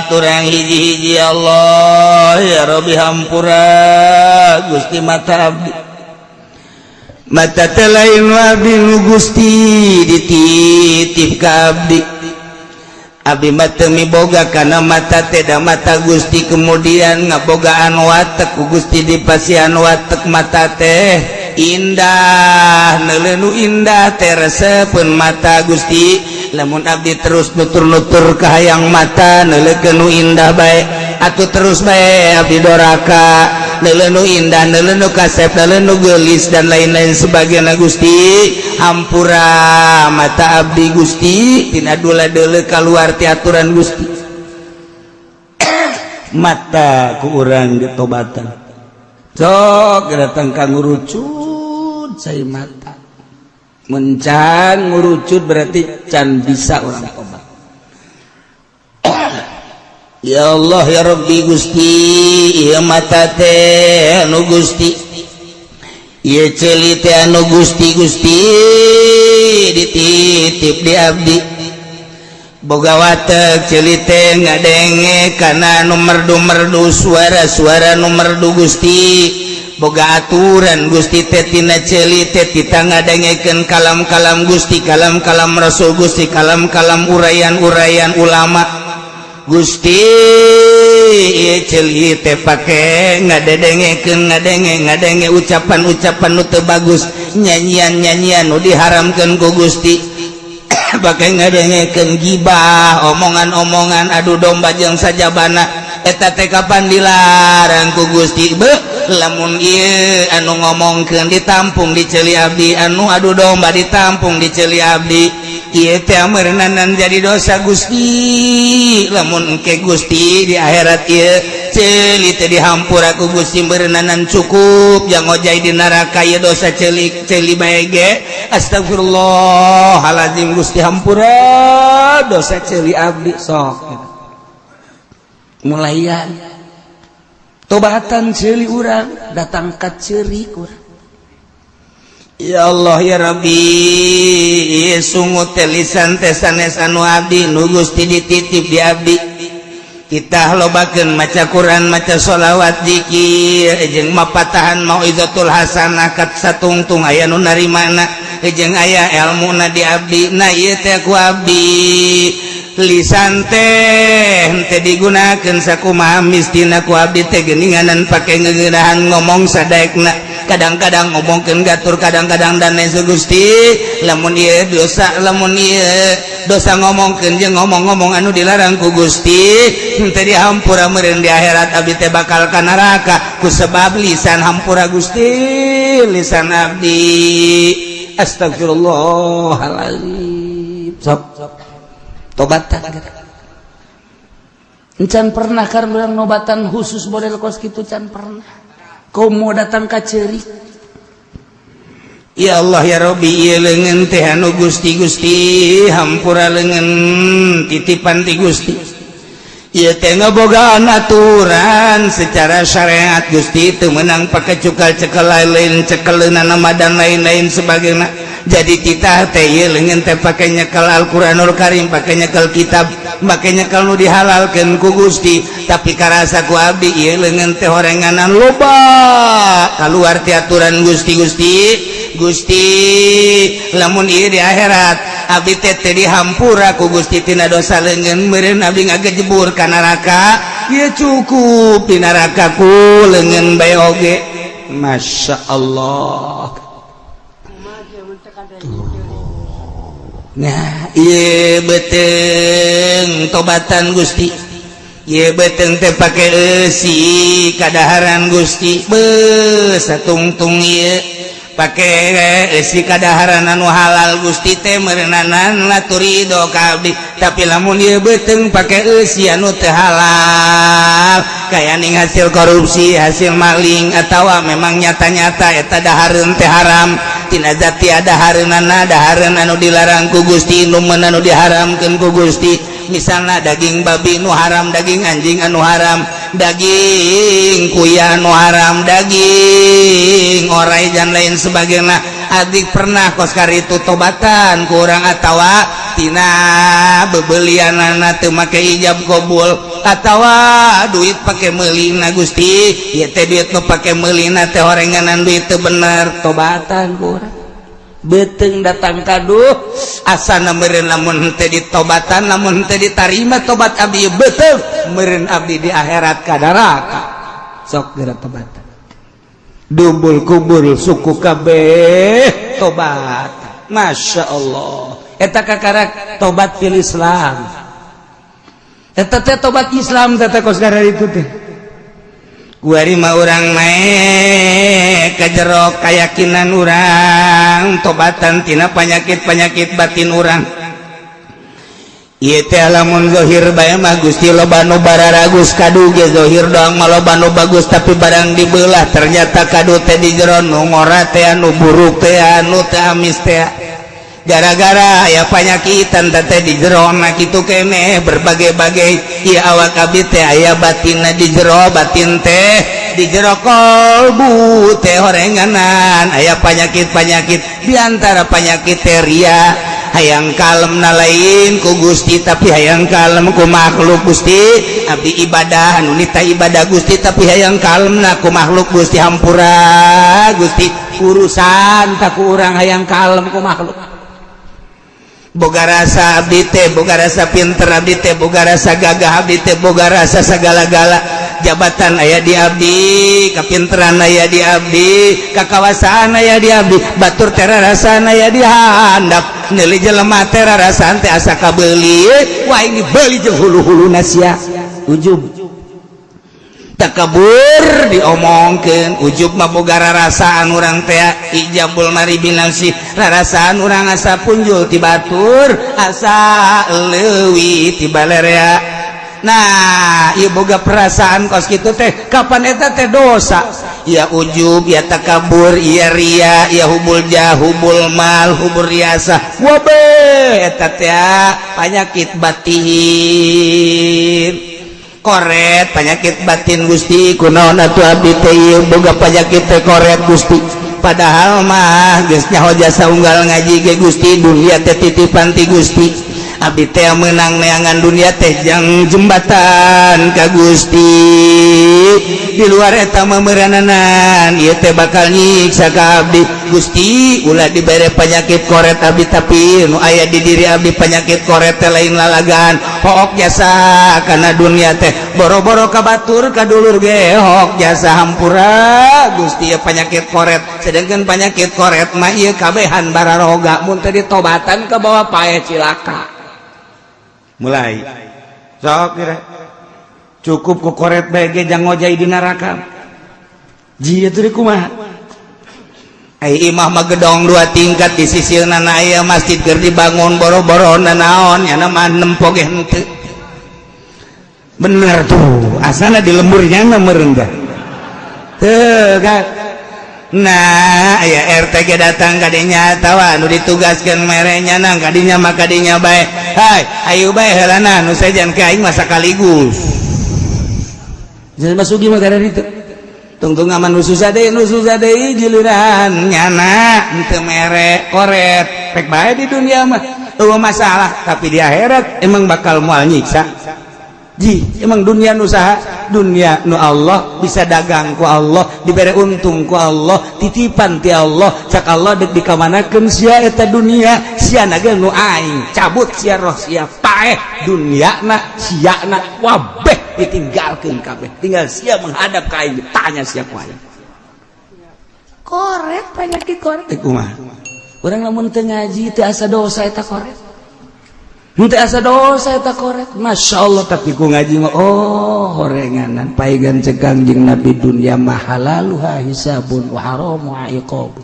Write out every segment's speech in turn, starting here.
Baturang hiji-hiji, Allah ya Robbi, hampura Gusti mata abdi. Mata teh lain abdi nu Gusti dititip ka abdi. Abdi mah teu miboga kana mata teh, da mata Gusti kemudian ngabogaan watek, ku Gusti dipasihan watek. Mata teh indah, neuleu nu indah teh resepeun mata Gusti. Lamun abdi terus nutur-nutur kahayang mata, neuleukeun nu indah bae atuh, terus bae abdi doraka, neuleu nu indah, neuleu nu kasep, neuleu nu geulis, dan lain-lain sebagainya. Gusti, hampura mata abdi Gusti tina dula deuleu kaluar ti aturan Gusti. Mata ku urang ditobatan, sok datang ka ngurucut cai mata. Mun can ngurucut berarti can bisa urang tobat. Ya Allah ya Rabbi, Gusti, ieu mata teh anu Gusti, ieu ceuli teh anu Gusti. Gusti dititip di abdi, boga watek ceuli teh ngadenge kana anu merdu-merdu, suara-suara nu merdu. Gusti, boga aturan Gusti teh tina ceuli teh tita ngadengekeun kalam-kalam Gusti, kalam-kalam Rasul Gusti, kalam-kalam uraian-uraian ulama Gusti. Ceuli teh pake ngadedengekeun, ngadenge ngadenge ucapan-ucapan nu teu bagus, nyanyian-nyanyian nu diharamkeun ku Gusti, pake ngadengekeun gibah, omongan-omongan adu domba jeung sajabana. Eta teh kapan dilarang ku Gusti? Be, lamun ieu anu ngomongkeun ditampung di ceuli abdi, anu adu domba ditampung di ceuli abdi, ieu teh meureunanan jadi dosa Gusti. Lamun engke Gusti di akhirat ieu ceuli teh dihampura ku Gusti, meureunanan cukup jang ngojay di neraka ieu dosa ceuli ceuli bae ge. Astagfirullahaladzim, Gusti, hampura dosa ceuli abdi. Sok mulayan tobatan ceuli urang, datang ka ceurik urang. Ya Allah ya Rabbi, sungut teh, lisan teh sanes anu abdi, nu Gusti dititip di abdi. Kita lobakeun maca Quran, maca sholawat, zikir, jeung mapatahan mauizatul hasanah kat satungtung aya nu narimana jeung aya elmuna di abdi. Nah, ieu teh ku abdi lisan teh teh digunakeun sakumaha mistina ku abdi teh geuninganan, pake ngeunahan ngomong sadaekna, kadang-kadang ngomongkeun gatur, kadang-kadang dan lain. Gusti, lamun ieu dosa, lamun ieu dosa ngomongkeun jeung ngomong-ngomong anu dilarang ku Gusti teh dihampura, meureun di akhirat abdi teh bakal ka neraka ku sebab lisan. Hampura Gusti lisan abdi. Astagfirullahaladzim. Sok tobatan. Encan pernah kan urang nobatan khusus model kos kitu? Can pernah. Kau mau datang ka ceurik. Ya Allah ya Robbi, ieu leungeun teh anu Gusti. Gusti, hampura leungeun titipan ti Gusti. Ieu teh ngabogaan aturan secara syariat Gusti, teu meunang pake cukal cekel lain, cekeleunana nama dan lain-lain sebagainya. Jadi titah teh ieu leungeun teh pake nyekel Al-Qur'anul Karim, pake nyekel kitab, pake nyekel nu dihalalkeun ku Gusti. Tapi karasa ku abdi ieu leungeun teh horenganan loba kaluar ti aturan Gusti. Gusti, Gusti, lamun ieu di akhirat abdi teh teu dihampura ku Gusti tina dosa leungeun, meureun abdi ngagejebur ka neraka. Ieu cukup di neraka ku leungeun bae oge. Masya Allah. Tuh. Nah, ieu beuteung tobatan Gusti. Ieu beuteung teh pake eusi kadaharan Gusti. Beuh, satungtung ieu pake eusi kadaharan anu halal, Gusti teh meureunanan latur ridho ka abdi. Tapi lamun ieu beuteung pake eusi anu teu halal, kaya ning hasil korupsi, hasil maling, atawa memang nyata-nyata eta dahareun teh haram tina zati, dahareunana dahareun anu dilarang ku Gusti, nu anu diharamkeun ku Gusti, misalnya daging babi nu haram, daging anjing anu haram, daging kuya anu haram, daging orai, dan lain sebagainya. Adik pernah kos itu tobatan kurang atawa tina bebelianana teu make ijab qabul atawa duit pake meulina. Gusti, ieu teh duit nu pake meulina teh horenganan, duit teu bener. Tobatan ku urang, beuteung datang kaduh asana meureun. Lamun teu ditobatan, lamun teu ditarima tobat abdi, beuteung meureun abdi di akhirat ka neraka. Sok geura tobatan, dubul kubur suku kabeh tobat. Masya Allah, eta kakarak tobat fil Islam. Eta teh tobat Islam teh kos itu teh. Kuari mah urang naik ka jero keyakinan urang, tobatan tina penyakit-penyakit batin urang. Ieu teh lamun zahir bae mah, Gusti, loba nu bararagus. Kadu ge zahir doang mah loba nu bagus, tapi barang dibelah ternyata kadu teh di jero nu ngora teh, nu buruk teh, anu teh amis teh, gara-gara aya panyakitan teh di jero na kitu kene berbagai-bagai. Ieu awak abdi teh aya batinna di jero, batin teh di jero kolbu teh horenganan aya penyakit-penyakit. Di antara penyakit teh ria, hayang kalem na lain ku Gusti, tapi hayang kalem ku makhluk. Gusti, abdi ibadah anu nita ibadah, Gusti, tapi hayang kalem na ku makhluk. Gusti, hampura, Gusti, urusan tak ku urang, hayang kalem ku makhluk. Boga rasa abdi teh, boga rasa pinter abdi teh, boga rasa gagah abdi teh, boga rasa segala-gala, jabatan aya di abdi, kapinteran aya di abdi, kakawasaan aya di abdi. Batur teh rasana aya di handap, neuli jelema teh rarasaan teh asa kabeuli. Wah, ini beuli jeung hulu-hulu sia. Ujub, takabur diomongkeun. Ujub mah boga rarasaan urang teh, ijabul mari binafsi, rarasaan urang asa punjul ti batur, asa leuwih ti balerea. Nah, ieu boga perasaan kos kitu teh, kapan eta teh dosa ya? Ujub ya, takabur ya, ria ya, hubul jah, hubul mal, hubul riasa, wabe eta teh penyakit batin, koret, penyakit batin. Gusti, kunaon atuh abdi teh ieu boga penyakit teh koret, Gusti? Padahal mah geus nyaho jasa unggal ngaji ge, Gusti, dunia teh titipan ti Gusti. Abdi teh menang neangan dunia teh jang jembatan ka Gusti. Di luar eta memerananan ieu teh bakal nyiksa ka abdi. Gusti, ulah dibere penyakit koret abdi. Tapi nu aya di diri abdi penyakit koret teh lain lalagan, hook jasa karena dunia teh, boro-boro ka batur, ka dulur ge hook jasa. Hampura, Gusti, ya penyakit koret. Sedangkan penyakit koret mah ieu kabehan bararoga, mun teu ditobatan ke bawah pae cilaka. Mulai sok kira cukup ku koret bae ge jang ngojay di neraka. Jia teu kumaha? Ai imah mah gedong dua tingkat, di sisi nana aya masjid keur dibangun. Boro-boro naon nya mah, nempo ge henteu. Bener tuh, asana di lemburnya mah merendah tuh kan. Nah, aya RT ge datang kadinya tawa, nu ditugaskeun merenya nang kadinya mah kadinya bae. Hai, ayo bae heulana nu sejen ke aing mah sakaligus. Jadi masuki mah kada ditu. Tungtung aman nu susah deui, nu susah deui, giliran nyana henteu mere koret. Pek bae di dunia mah eueuh masalah, tapi di akhirat emang bakal moal nyiksa. Ji, emang dunia nu saha? Dunia nu Allah, bisa dagang ku Allah, dibere untung ku Allah, titipan ti Allah. Cak Allah, dek dikamanakeun sia eta dunia? Sia na ge nu aing, cabut sia roh sia, paeh dunia na, sia na wabeh ditinggalkeun kabeh, tinggal sia menghadap ka aing, tanya sia ku aing. Koret, penyakit koret teh kumaha? Urang lamun teu ngaji teu asa dosa eta koret. Henteu asa dosa eta koret. Masya Allah, tapi ku ngaji mah oh horenganan paigan. Cek Kangjeng Nabi, dunia mah halaluha hisabun wa haramuha iqab.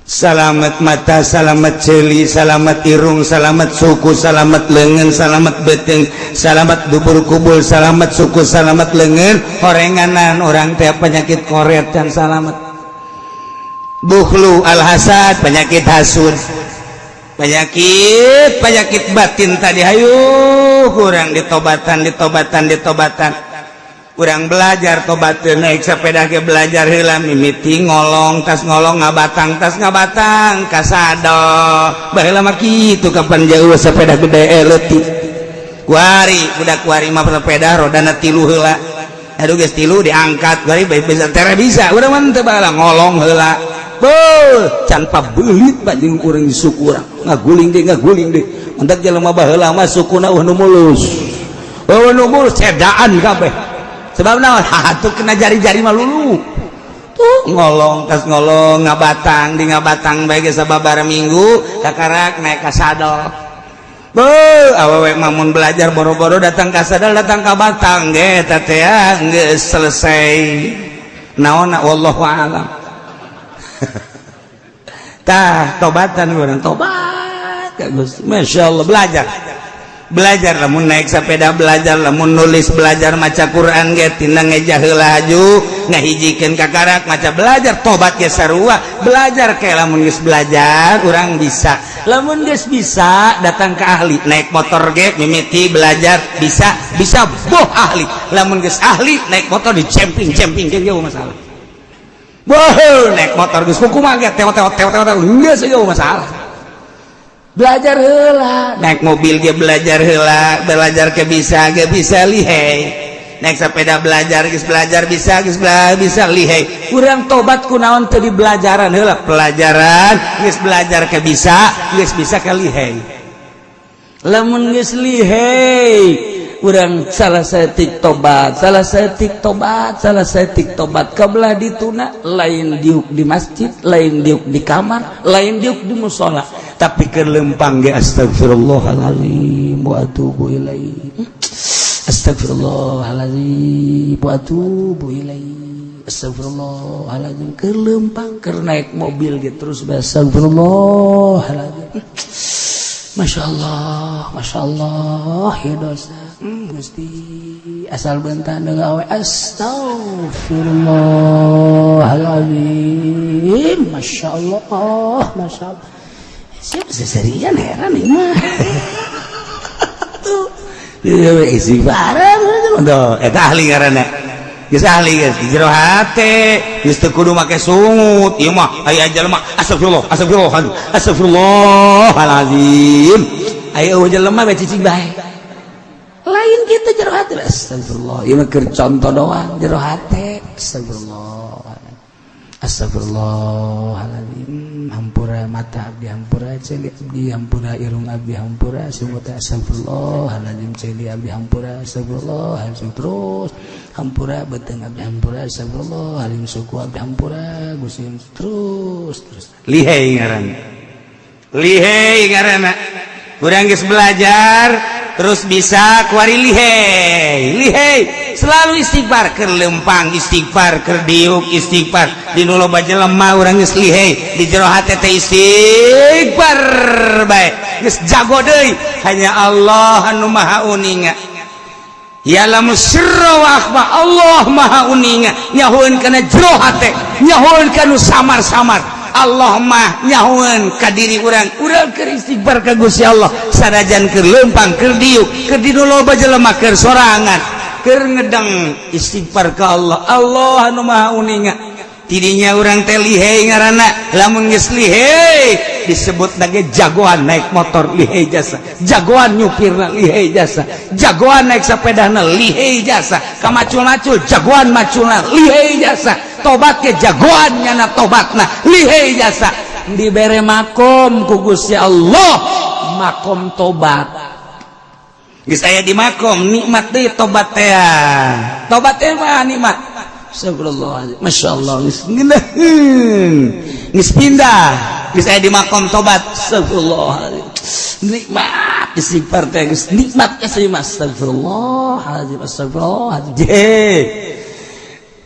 Salamet mata, salamet ceuli, salamet irung, salamet suku, salamet lengan, salamet beteng, salamet dubur kubul, salamet suku, salamet lengan. Horenganan orang teh penyakit koret dan salamet. Bukhlu, al-hasad, penyakit hasud, penyakit penyakit batin tadi. Hayu kurang ditobatan, ditobatan, ditobatan. Kurang belajar tobat, naik sepeda ke belajar heula, mimiti ngolong, tas ngolong ngabatang, tas ngabatang ka sadel. Baheula mah kitu. Kapan jauh sepeda gede, leutik. Kuari budak kuari mah sepeda rodana tilu heula. Aduh, geus tilu diangkat kuari bisa tere bisa. Urang mah teu, baheula ngolong heula. Beuh, can pabelit Pak jeung urang di suku urang. Ngaguling deui, ngaguling deui. Mantak jelema baheula mah sukuna euweuh nu mulus. Euweuh nu mulus, cedaan kabeh. Sebab naon? Atuh kena jari-jari mah lulu. Tuh ngolong, tas ngolong ngabatang, di ngabatang bae geus sababaraha minggu kakarak naik ka sadel. Beuh, awewe mah mun belajar boro-boro datang ka sadel, datang ka batang ge eta teh geus selesai. Naon, wallahu a'lam. Tah, tobatan urang, tobat ka Gusti. Masya Allah, belajar. Belajar lamun naik sepeda, belajar lamun nulis, belajar maca Quran ge tina ngeja heula haju ngahijikeun kakarak maca, belajar tobat ge sarua belajar. Kayak lamun geus belajar urang bisa, lamun geus bisa datang ke ahli. Naik motor ge mimiti belajar, bisa bisa boh ahli. Lamun geus ahli naik motor di camping camping ge masalah. Boh, naik motor geus kumaha ge teo teo teo teo teo geus ge masalah. Belajar heula. Naik mobil dia belajar heula, belajar ke bisa ge bisa lihai. Naik sepeda belajar, geus belajar bisa, geus bisa lihai. Urang tobat kunaon teu di belajaran heula? Pelajaran geus belajar ke bisa, geus bisa ke lihai. Lamun geus lihai urang salah saeutik tobat, salah saeutik tobat, salah saeutik tobat kabelah dituna. Lain diuk di masjid, lain diuk di kamar, lain diuk di musola, tapi keur lempang ge astagfirullahaladzim wa atubu ilaih, astagfirullahaladzim wa atubu ilaih, astagfirullahaladzim. Keur lempang, keur naik mobil gitu terus astagfirullahaladzim. Masya Allah, Masya Allah ya dosa. Gusti, asal bentar awe astagfirullahaladzim. Masya Allah, Masya Allah. Siapa seserian, heran ini mah. Tuh istighfar tuh, eta ahli ngaranna. Geus ahli, geus di jero hate, geus teu kudu make sungut. Ieu mah aya jelema astagfirullah, astagfirullah, astagfirullahalazim. Aya eueuh jelema bae cicing bae. Lain gitu, jero hate astagfirullah. Ieu mah keur contoh doang, jero hate astagfirullah. Astagfirullahaladzim, hampura mata abdi, hampura ceuli abdi, hampura irung abdi, hampura sungut. Astagfirullahaladzim, ceuli abdi hampura. Astagfirullahaladzim, terus hampura beuteung abdi, hampura. Astagfirullahaladzim, suku abdi hampura Gusti, terus terus. Lihai ngaranna, lihai ngaranna. Urang geus belajar terus bisa kuari lihai, lihai selalu istighfar. Keur lempang istighfar, keur diuk istighfar, di nu loba jelema urang geus lihai, di jero hate teh istighfar bae, geus jago deui. Hanya Allah anu maha uninga, ya'lamu sirra wa akhfa. Allah maha uninga, nyahoeun kana jero hate, nyahoeun kana samar-samar. Allah mah nyahoeun ka diri urang. Urang keur istighfar ka Gusti Allah sanajan keur lempang, keur diuk, keur di nu loba jelema, keur sorangan, keur ngedeng, istighfar ka Allah. Allah anu maha uninga. Tidinya urang teh lihai ngaranna. Lamun geus lihai disebut lagi jagoan naik motor lihai jasa, jagoan nyupirna lihai jasa, jagoan naik sepedana lihai jasa, kamacul-macul jagoan maculna lihai jasa, tobat ke jagoan nyana tobatna lihai jasa. Dibere makom ku Gusti Allah, makom tobat. Geus aya di makom nikmat deui tobat teh. Tobat teh mah nikmat. Astagfirullah, Masya Allah, geus ngeunaheun, geus pindah, geus aya di makom tobat. Astagfirullah, nikmat istighfar teh geus nikmat. Astagfirullahaladzim, astagfirullahaladzim.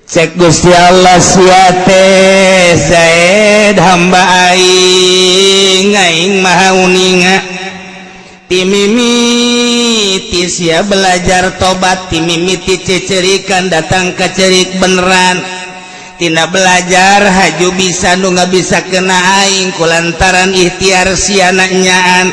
Cek Gusti Allah, sia teh Zaid hamba aing, aing maha uninga. Timimiti sia belajar tobat, timimiti cecerikan datang ke cerik beneran, tina belajar haju bisa, nu nggak bisa kena aing kulantaran ikhtiar siana nyaan.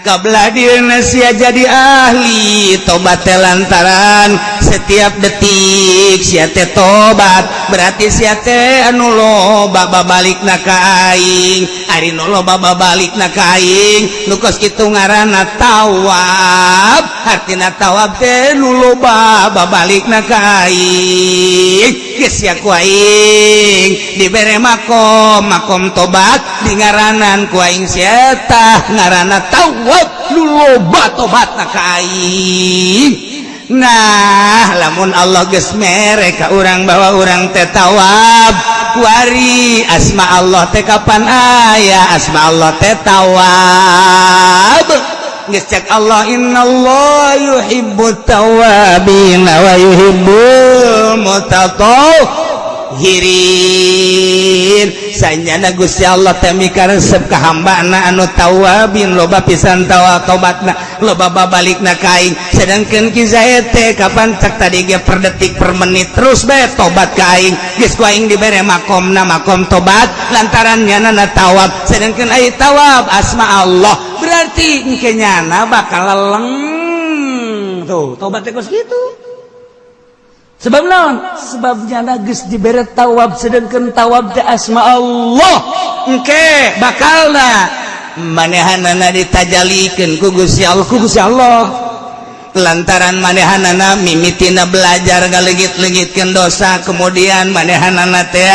Kabelah dieuna sia jadi ahli tobat teh lantaran setiap detik sia teh tobat, berarti sia teh anu loba babalikna ka aing. Ari nu loba babalikna ka aing nu kos kitu ngaranna tawab. Artina tawab teh nu loba babalikna ka aing. Geus sia ku aing dibere makom, makom tobat, di ngaranan ku aing sia tah ngaranna tawab, nu loba tobatna ka aing. Nah, lamun Allah geus mere ka urang bahwa urang teh tawab, kuari asma Allah teh kapan aya? Asma Allah teh tawab. Geus cek Allah, innallaha yuhibbut tawabin wa yuhibbul mutatahhirin. Sanyana Gusti Allah teh mikaresep ka hambana anu tawabin, loba pisan tawa tobatna, loba babalikna ka aing. Sedangkan Ki Zaid teh kapan cek tadi ge per detik, per menit terus bae tobat ka aing. Geus ku aing dibere makomna makom tobat lantaran nyana tawab. Sedangkan ai tawab asma Allah, berarti engke nyana bakal leleng tuh tobat teh kos kitu. Sebab naon? Sebab nyana geus dibere tawab, sedangkan tawab teh asma Allah. Engke bakalna manehanana ditajalikeun ku Gusti Allah, ku Gusti Allah lantaran manehanana mimitina belajar ngaleungit-leungitkeun dosa, kemudian manehanana teh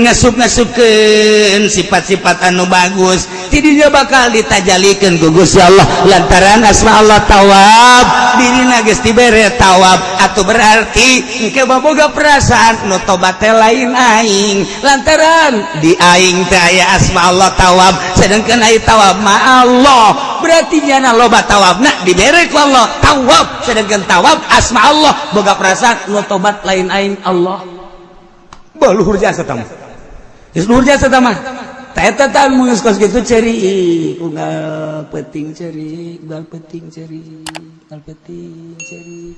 ngasup-ngasupkeun sifat-sifat anu bagus, tidinya bakal ditajalikeun ku Gusti Allah lantaran asma Allah tawab. Dirina geus dibere tawab atau berarti engke baboga perasaan nu tobat teh lain aing, lantaran di aing teh aya asma Allah tawab, sedangkan aya tawab ma Allah, berarti nyana loba tawabna dibere ku Allah tawab, sedangkan tawab asma Allah, boga perasaan nu tobat lain aing, Allah. Bah, luhur jasa tah mah. Geus luhur jasa tah mah. Tah, eta tah mun geus kos kitu ceurik unggal peuting, ceurik unggal peuting, ceurik unggal peuting, ceurik.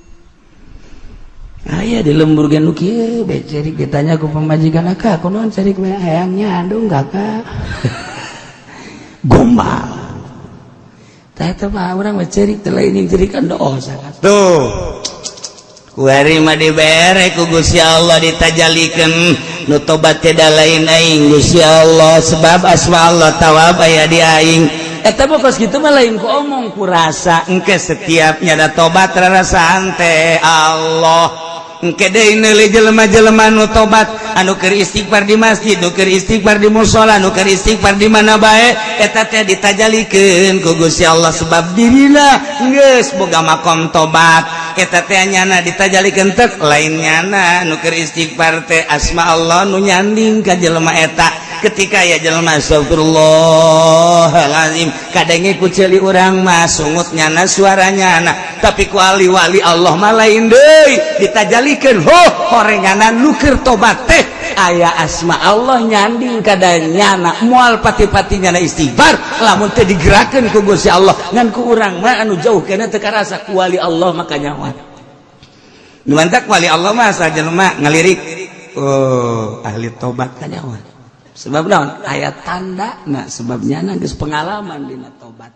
Aya di lembur ge nu kieu bae, ceurik. Ditanya ku pamajikan, "Akak, kunaon ceurik?" "We hayang nyandung, Kakak." Gombal. Tah, eta mah urang mah ceurik teh lain jeung cerikan dosa. Tuh. Kuari mah dibere ku Gusti Allah, ditajalikeun nu tobat teh da lain aing, Gusti Allah, sebab asma Allah tawab aya di aing. Eta mah kos kitu mah lain ku omong, ku rasa. Engke setiapnya da tobat rarasaan teh Allah. Engke deui neuli jelema-jelema nu tobat, anu keur istighfar di masjid, nu keur istighfar di mushola, nu keur istighfar di mana bae, eta teh ditajalikeun ku Gusti Allah sebab dirina geus boga makom tobat. Eta teh nyana ditajalikeun tek lain nyana nu keur istighfar teh, asma Allah nu nyanding ka jelema eta. Ketika ya jelema astagfirullahalazim, kadenge ku ceuli urang mah sungut nyana, suara nyana, tapi ku wali-wali Allah mah lain deui, ditajalikeun ho horenganan nu keur tobat teh aya asma Allah nyanding kada nyana. Moal pati-pati nyana istighfar lamun teh digerakkeun ku Gusti Allah. Ngan ku urang mah anu jauh keneh teu karasa, ku wali Allah maka nyawa. Nu mantak wali Allah mah asal jelema ngalirik, oh, ahli tobat, kanyawa. Sebab naon? Aya tanda. Nah, sebab nyana geus pengalaman dina tobat.